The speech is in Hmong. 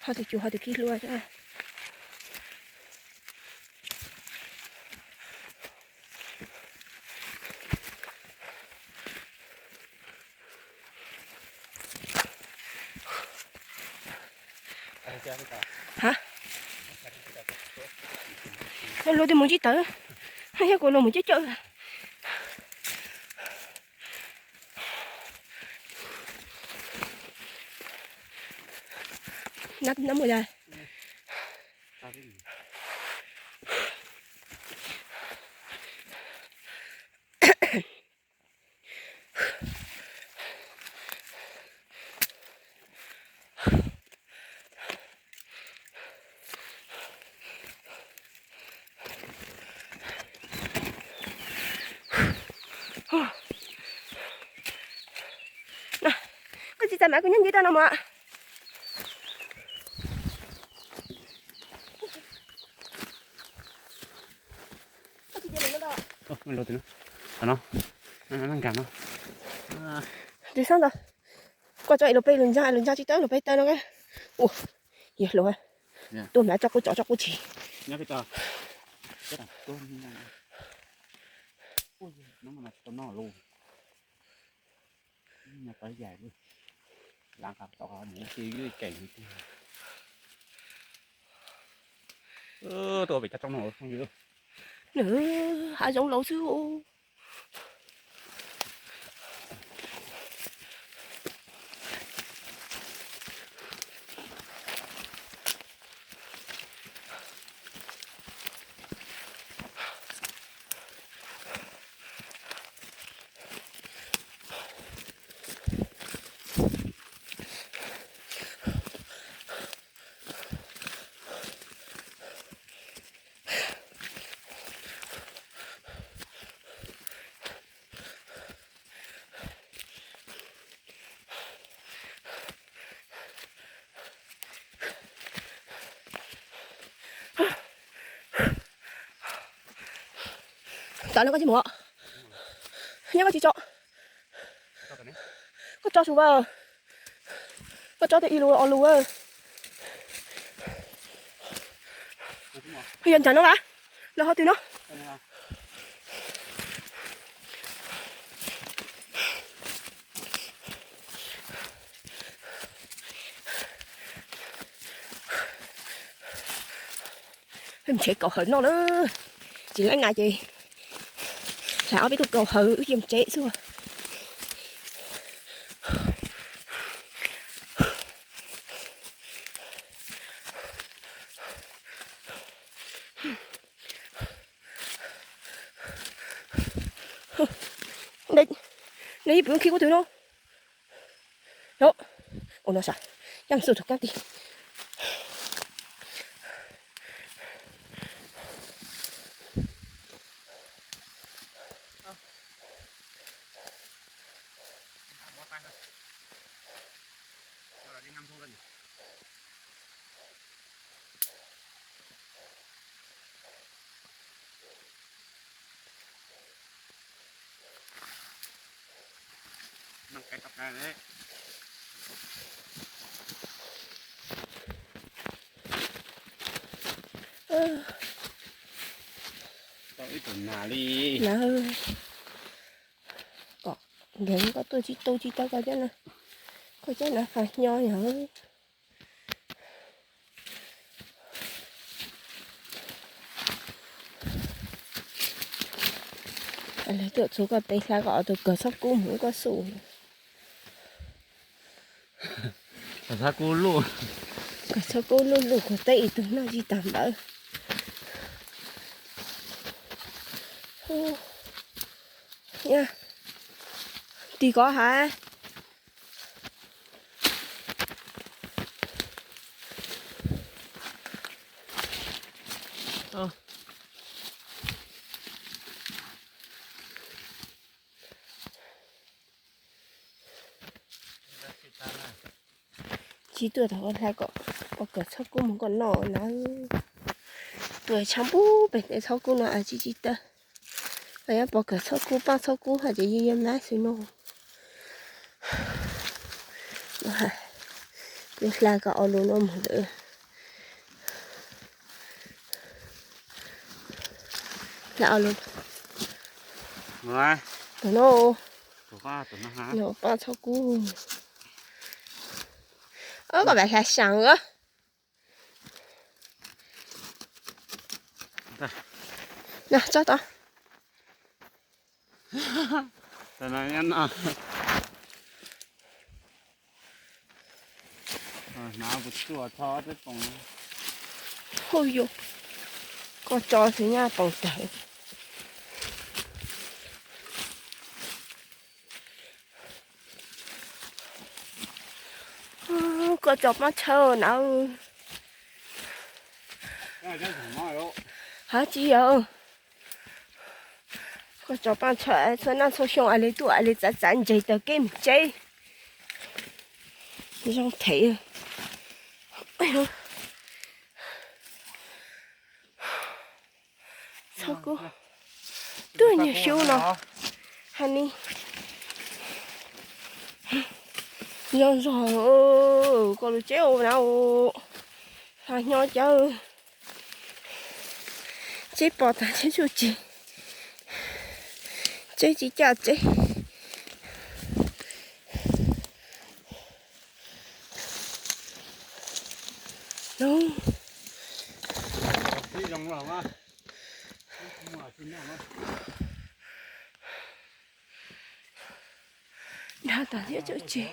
Ho tus cuv ho tus kib hlua. Ha, luag twb mus ntsib tawv, thiab kuv luag mus cawm cawm. Nab muaj yas. Koj tsis txais mas kuv nyob ncig tau no mas. Tus xab ntawd, koj tso es luag peb lug ntsa, lug ntsa tsis tau luag peb taw no. Ua, yog hluas, tuaj mas tso qub tso, tso qub tsis. Nws hav zoov laus xwb. Tawm no koj tsis mus, nyob koj tsis tso. Koj tso su a, koj tso tej ib lus ob lus. Yog ntsam no a, los ho twg no. Ntshe kaum hawm no na, tsis laib nas ces hlais ob peb tug kaum hawm wb cia tsev xwb. Nej ib pw khi kuv twg no. Ua no sav, yam xu tus kab ti. Ib tug nas li. Kom nkees koj tuaj tsis tau tsis tau koj cab na, koj cab na fas hnyo yog. Lawv tuaj txhua koj peb hla koj ob tug kawg txhob kub mus koj xub. Txhob kub luj, kawg txhob kub luj luj kawg teb ib tug noj tsis tag npawb. Tig kov hav. Tsis tuaj tau koj hla kom pov kawm txhob kub mus koj noj na. Tuaj tshav npub pem teb txhob kub no tsis tsis tawg. Pov kawm txhob kub pab txhob kub hais tias yog yog mab xwb no. Kuv hla kom ob lub no mus ntawd. Hla ob lub. Tus no. Tus no pab txhob kub. Ob, koj mam hla seev os. Na, tsob tod. Hauj yus, koj tso xwb nyaj poos tawg. Koj tso paj tshawb na. Hab tsis yog, koj tso paj tshawb txhua naj txhua xyoo es li tuaj es li txav txav ntses taug kev mus tseb. Zoo them. Txhob kub. Tuaj nyuag xyub no. Ha ni. Zoo zoo, koj lub tsheb ua na, hla nyo cawv. Tseb pom tag tseb tsuj ci, tseb tsis caj tseb. Dag tas thiab tsuj ci.